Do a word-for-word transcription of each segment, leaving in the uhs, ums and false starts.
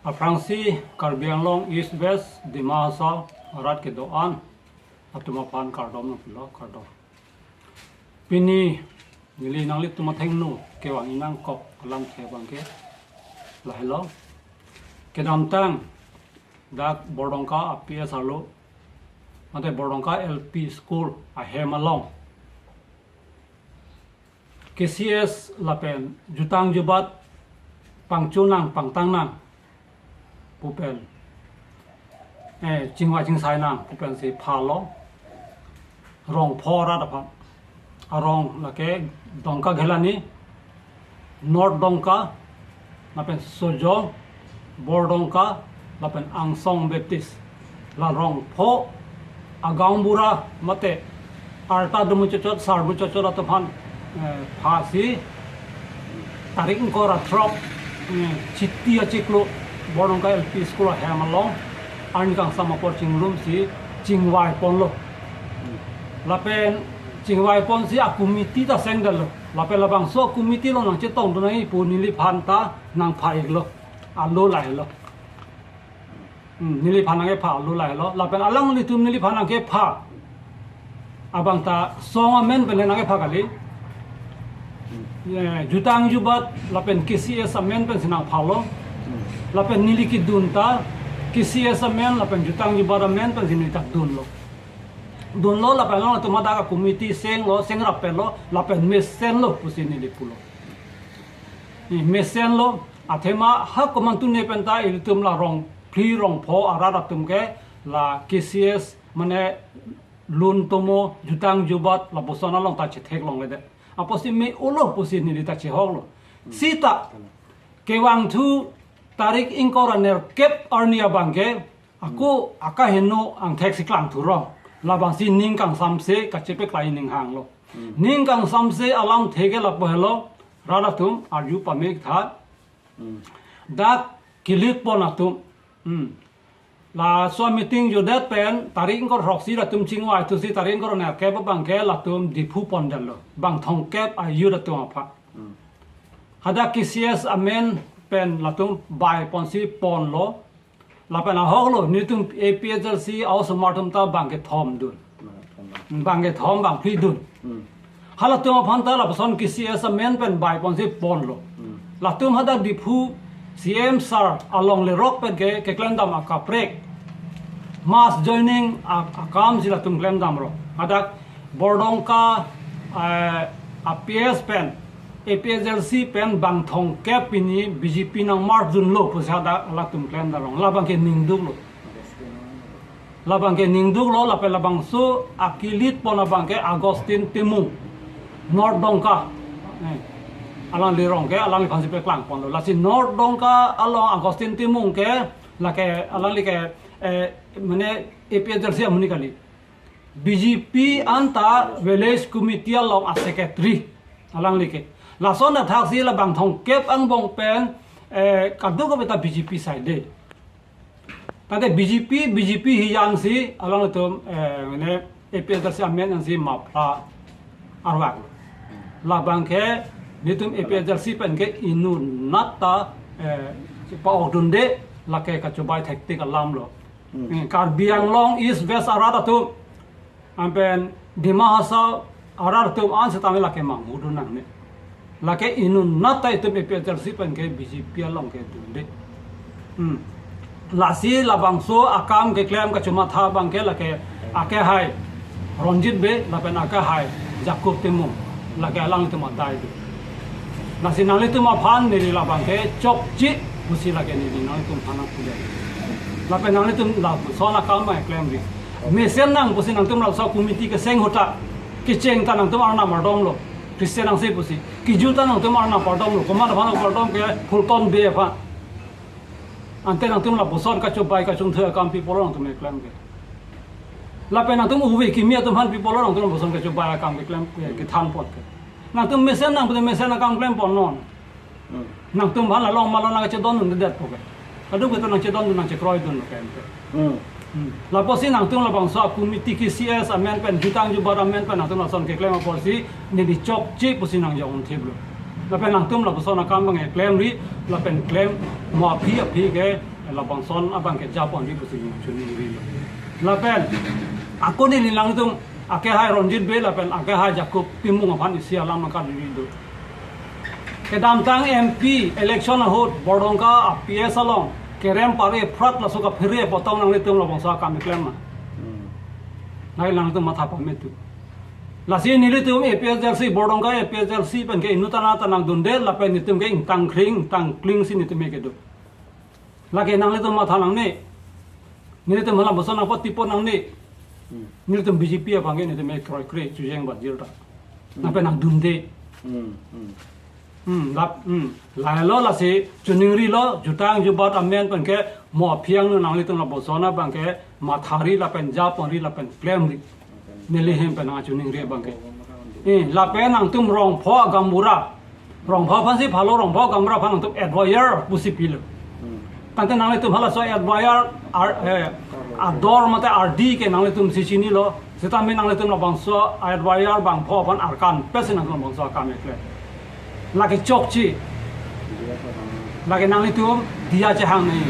Aphrangsi Karbi Anglong East West Dima Hasao arat kedo-an atum aphan kardom nangpulo, kardom. Pini neli nanglitum athengno kevang-i nangkok alamthe abangke lahelo. Kedamtang dak Bordongka a P S arlo, mate Bordongka L P School ahem along K C S lapen jutang jubat pangchonang pangtangnang pu pen, eh, chingvai chingsai nang pu pensi phalo. Rongpho arat aphan. Arong lake Dongka Ghelani, North Dongka, lapen Sojong, Bordongka, lapen Angsong Baptist. La rongpho agaonbura mate arta domu chochot, sarmu chochot atum aphan, eh, phasi tarik ingkoi ra throk, eh, Chiti achiklo Bordongka L P School ahem along arni kangsam apor chingrumsi chingvai ponlo. Lapen chingvai ponsi a committee ta sengdetlo. Lapen labangso a committee along nangchetongdun nangji pu neliphan ta nangpha-iklo. Alo lahelo. Hmm, neliphan nangkepha alo lahelo. Lapen alanglitum neliphan nangkepha abang ta song amen pen nangkepha kali. Ye, jutang jubat lapen K C S amen pensi nangphalo. Lapen neli kedun ta K C S amen lapen jutang jubat amen pensi neli ta dunlo. Dunlo lapen alangtum hadak a committee senglo, seng rapetlo, lapen mesenlo pusi neli pulo. Ni mesenlo, athema ha komantu ne pen ta ilitum la rongphli rongpho arat atum ke la K C S mane lun tomo jutang jubat lapuson along ta chetheklongledet. Apotsi me-olo pusi neli ta chehoklo. Sita kevangthu tarik ingkoi ra nerkep arni abangke ako akaheno angthek si klangthurong. Labangsi ning kangsamse kachepaklangji ning hanglo. Hmm. Ning kangsamse alamthe ke lapu helo, rat atum arju pame tha. Hmm. Dak kilit pon atum. Hmm. Laso meeting jodet pen tarik ingkoi ra throksi latum chingvaithusi tarik ingkoi ra nerkep abangke latum Diphu pondetlo. Bang thomkep a-youth atum aphan. Hmm. Hadak K C S amen pen latum bai ponsi ponlo. Lapen ahoklo, nelitum A P H L C a-osomar atum ta bang kethom dun. Bang kethom, bang phli dun. Hmm. Halatum aphan ta lapuson K C S amen pen bai ponsi ponlo. Hmm. Latum hadak Diphu C M sir along lerok pen ke, keklem dam akaprek. Mass joining a-, akam si latum klem damlo. Hadak Bordongka, eh, a P S pen, A P H L C pen bang thomkep pini B J P nang-merge dunlo pusi hadak latum klem damlo. Labangke ningduklo. Labangke ningduklo, lapen labangso akilit pon abangke Augustine Timung, North Dongka. Eh, alangli rong ke, alangliphansi paklang ponlo. Lasi North Dongka along Augustine Timung ke, lake alangli ke, eh, mane A P H L C amonit kali. B J P anta village committee along a-secretary alangli ke. Lason athaksi labang thomkep angbong pen, eh, kadokave ta B J P side. Tangte B J P, B J P hiyan si alangtum, eh, mane A P H L C amen ansi mapla arvak. Labangke nelitum A P H L C pen ke inut anat ta, eh, pa-okdunde, lake kachobai thektik alamlo. Hmm. Hmm, Karbi Anglong East West arat atum, anpen Dima Hasao arat atum an setame lake manghu dun nangne. Lake inut anat ta itum A P H L C pen ke B J P along kedunde. Hmm. Lasi labangso akam keklem kachomatha abangke lake akehai Ronjit Bey lapen akehai Jacob Timung, lake alangtum adai do. Lasi nanglitum aphan neli labangke chokche pusi lake neli nanglitum aphan nangpule. Lapen nanglitum lapuson akam abang klemri. Mesen nang pusi nangtum laso committee keseng ahut ta, kecheng ta nangtum arnam ardomlo. Christian nangsi pusi. Kiju ta nangtum arnam ardomlo. Komat aphan ardom ke, Fulton Bey aphan. Ante nangtum lapuson kachobai kachongthu akam pi pulo nangtum keklem ke. Lapen nangtum uve kimi atum aphan pi pulo nangtum lapuson kachobai akam keklem ke, kethan apot ke. Nangtum mesen nang pulote mesen akam klem pon non. Hmm. Nangtum aphan la long malon nangchedondundedet po ke. Kadokave ta nangchedondun nangchekroidunlo ke ante. Hmm. Hmm. Lapusi nangtum labangso committee K C S amen pen, jutang jubat amen pen nangtum lason keklem apotsi neli chokche pusi nangjong-un thiplo. Lapen nangtum lapuson akam abang klemri, lapen klem mo aphi aphi ke Labangson abang ke japon ri pusi nangchiningrilo. Lapen ako neli nanglitum akehai Ronjit Bey lapen akehai Jacob Timung aphan isi alam nangkali do. Kedamtang M P election ahut Bordongka a P S along kerem pare phrat laso kaphere apotong nanglitum labangso akam keklem ma. Hmm. Nai nanglitum matha pame tu. Lasi nelitum A P H L C, Bordongka A P H L C pen ke inut anat ta nangdunde lapen nelitum ke ingtang kring, ingtang kling si nelitum ke do. Lake nanglitum matha nangne. Nelitum hala boson apa tipo nangne. Hmm. Nelitum B J P abang ke nelitum ke kroikre chujeng bat jil ta. Hmm. Nangpen nangdunde. Hmm, hmm. Hmm, lap, hmm. Lahelo lasi chiningrilo, jutang jubat amen pen ke mo aphi angno nanglitum laboson abang ke mathari lapen japonri lapen klemri. Neli ahin pen nangchiningri abang ke. Eh, lapen nangtum Rongpho gaonbura. Rongpho aphansi phalo, Rongpho gaonbura aphan nangtum advisor pusi pilo. Hmm. Tangte nanglitum halaso advisor ar, eh, ador mate ardi ke nanglitum si chinilo. Seta me nanglitum labangso advisor bangpho aphan arkan pesi nangtum labangso akam keklem. Lake chokche. Lake nanglitum diya chehang nai.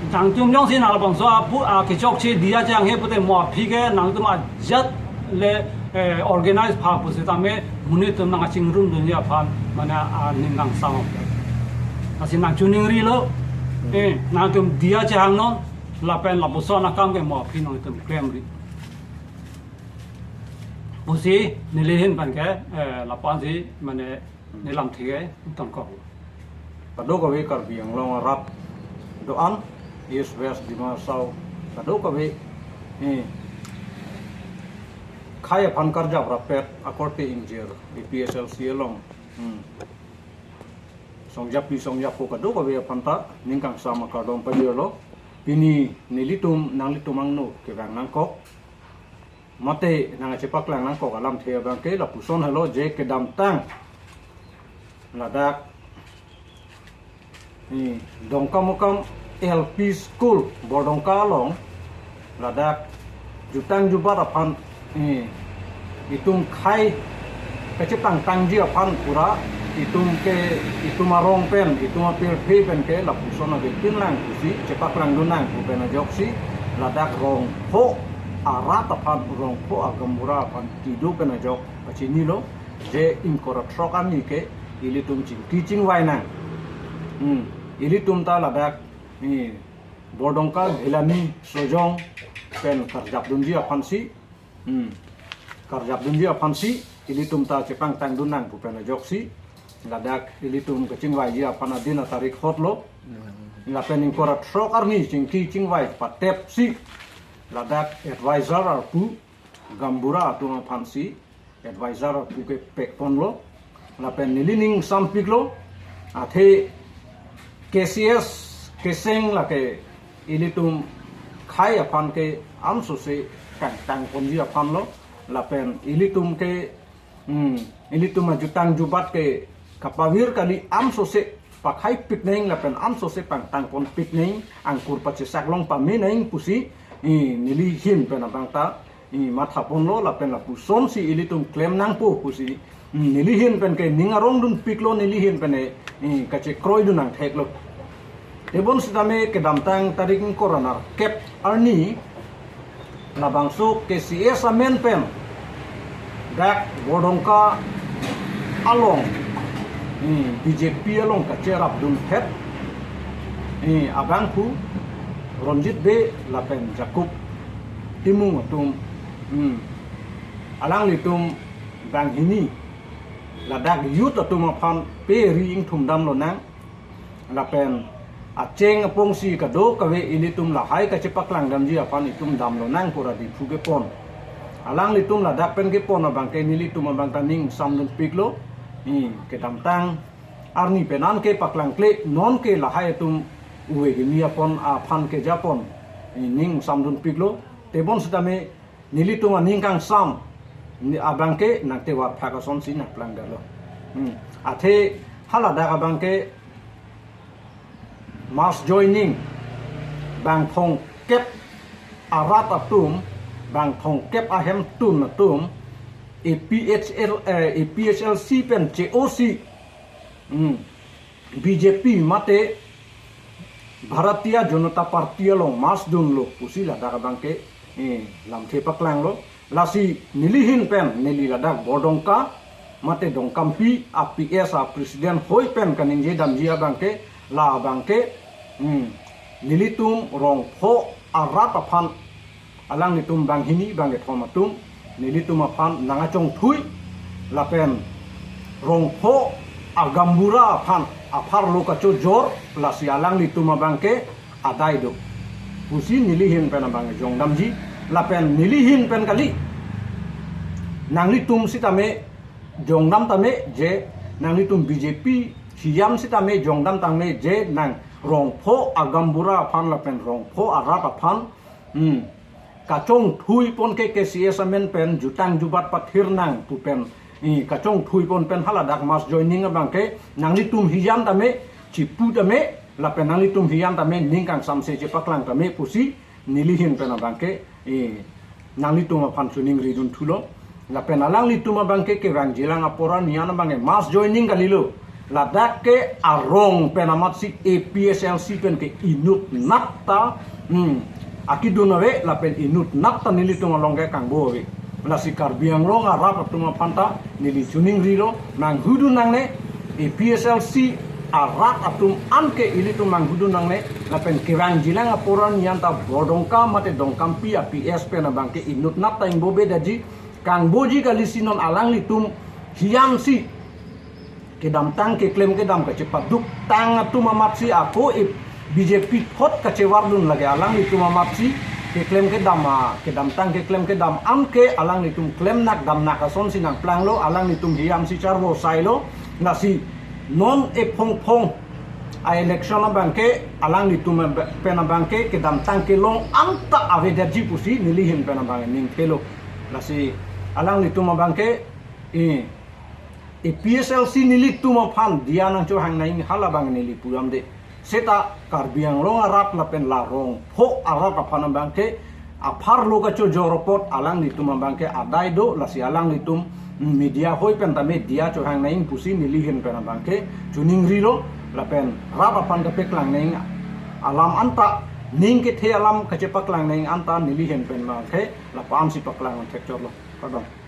Nangtum jongsi nang labangso apu, ah, kechokche diya chehanghe pute mo aphi ke nangtum ajat le, eh, organize pha pusitame monit atum nangchingrumdunji aphan mane, ah, ning kangsam. Lasi nangchiningrilo. Eh, nangtum diya chehangnon lapen lapuson akam ke mo aphi nangtum klemri. Pusi neli ahin pen ke, eh, lapu-ansi mane nelamthe ke ingtonkok. Kadokave Karbi Anglong arat do-an, East West Dima Hasao, kadokave, eh, khei aphan karjap rapet akorte ingjir A P H L C along. Hmm. Songjapi songjapo kadokave aphan ta ning kangsam akardom pajirlo. Pini nelitum nanglitum angno kevang nangkok mate nangchepaklang nangkok alamthe abang ke lapuson helo je kedamtang ladak, eh, Dongkamukam L P School Bordongka along ladak jutang jubat aphan, eh, itum khei kachepangtangji aphan pura itum ke, itum arong pen, itum apirthe pen ke lapuson ave pinlang pusi chepaklangdun nang pu pen ajoksi ladak Rongpho arat aphan, Rongpho agaonbura aphan kedo pen ajok pachinilo je ingkoi ra throk arni ke ilitum chingki chingvai nang. Hmm, ilitum ta ladak, eh, Bordongka Ghelani Sojong pen karjapdunji aphansi, hmm, karjapdunji aphansi ilitum ta chepangtangdun nang pu pen ajoksi ladak ilitum kachingvaiji aphan adin atarik hotlo. Lapen ingkoi ra throk arni chingki chingvai patepsi ladak advisor arpu gaonbura atum aphansi advisor arpu kepekponlo. Lapen neli ning sampiklo. Athe K C S keseng lake ilitum khei aphan ke amsose kangtangponji aphanlo. Lapen ilitum ke, hmm, ilitum ajutang jubat ke kapavir kali, amsose pakhaipik nang lapen amsose pangtangponpik nang, angkur pachesak long pame nang pusi, eh, neli ahin pen abang ta, eh, mathaponlo lapen lapusonsi ilitum klem nangpo pusi, hmm, neli ahin pen ke ning arongdunpiklo, neli ahin pen, eh, kachekroidun nangtheklo. Tebon sitame kedamtang tarik ingkoi ra nerkep arni labangso K C S amen pen dak Bordongka along, hmm, B J P along kacherapdunphet, hmm, abangphu Ronjit Bey lapen Jacob Timung atum, hmm, alanglitum banghini ladak youth atum aphan pe ri ingthum damlonang. Lapen acheng apongsi kadokave ilitum lahai kachepaklang damji aphan itum damlonang pura Diphu kepon. Alanglitum ladak pen kepon abang ke nelitum abang ta ning samdunpiklo. Hmm, kedamtang arni pen an ke paklangkle, non ke lahai atum uve kimi apon aphan kejapon, hmm, ning samdunpiklo. Tebon sitame nelitum aning kangsam ni abang ke nangtevar phak asonsi nangplangdetlo. Hmm. Athe haladak abang ke mass joining bang thomkep arat atum, bang thomkep ahemtun atum, A P H L, eh, A P H L C pen che-osi, hmm, B J P mate Bharatiya Janata Party along march dunlo pusi ladak abangke, eh, lamthe paklanglo. Lasi nelihin pen neli ladak Bordongka mate Dongkampi a P S a president hoi pen kaningje damji abangke, la abangke, hmm, nelitum rong pho arat aphan alanglitum banghini bangkethom atum nelitum aphan nangkachongthui lapen rong pho a gaonbura aphan apharlo kachojor, lasi alanglitum abangke adai do pusi nelihin pen abang jongdamji. Lapen nelihin pen kali, nanglitum sitame jongdam tame je, nanglitum B J P hiyam sitame jongdam tame je, nang rong pho a gaonbura aphan lapen rong pho arat aphan, hmm, kachongthui pon ke K C S amen pen jutang jubat pathir nang pu pen, eh, kachongthui pon pen haladak mass joining abangke nanglitum hiyam tame chipu tame lapen nanglitum hiyam tame ning kangsamse chepaklang tame pusi nelihin pen abangke, eh, nanglitum aphan choningri dun thulo. Lapen alanglitum abangke kevangjilang apor arni an abangke mass joining kalilo. Ladak ke arong pen amatsi A P H L C pen ke inutnat ta, hmm, akedun ave lapen inutnat ta nelitum along ke kangbo ave. Lasi Karbi Anglong arat atum aphan ta neli choningrilo, nanghudun nangne, A P H L C arat atum an ke ilitum nanghudun nangne, lapen kevangjilang apor arni an ta Bordongka mate Dongkampi a P S pen abangke inutnat ta ingbo bedaji, kangboji kali si non alanglitum hiyamsi kedamtang keklem kedam kachepaduk tang atum amatsi ako ip B J P thot kachevardun lake alanglitum amatsi keklem kedam a, kedamtang keklem kedam an ke alanglitum klemnak damnak asonsi nangplanglo, alanglitum hiyamsi charvo sailo. Lasi non ephong phong a election abangke alanglitum pen abangke kedamtang kelong anta avedetji pusi nelihin pen abang ningthelo. Lasi alanglitum abangke, eh, A P S L C nelitum aphan diya nangchohang nang halabang neli puramde. Seta Karbi Anglong arat lapen la rong pho arat aphan abangke apharlo kachojor apot alanglitum abangke adai do, lasi alanglitum media hoi pen tame diya chohang nang pusi nelihin pen abangke choningrilo, lapen rat aphan kapeklang nang alam anta, ning kethe alam kachepaklang nang anta nelihin pen abangke lapu-ansi paklang thekchotlo. Kardom.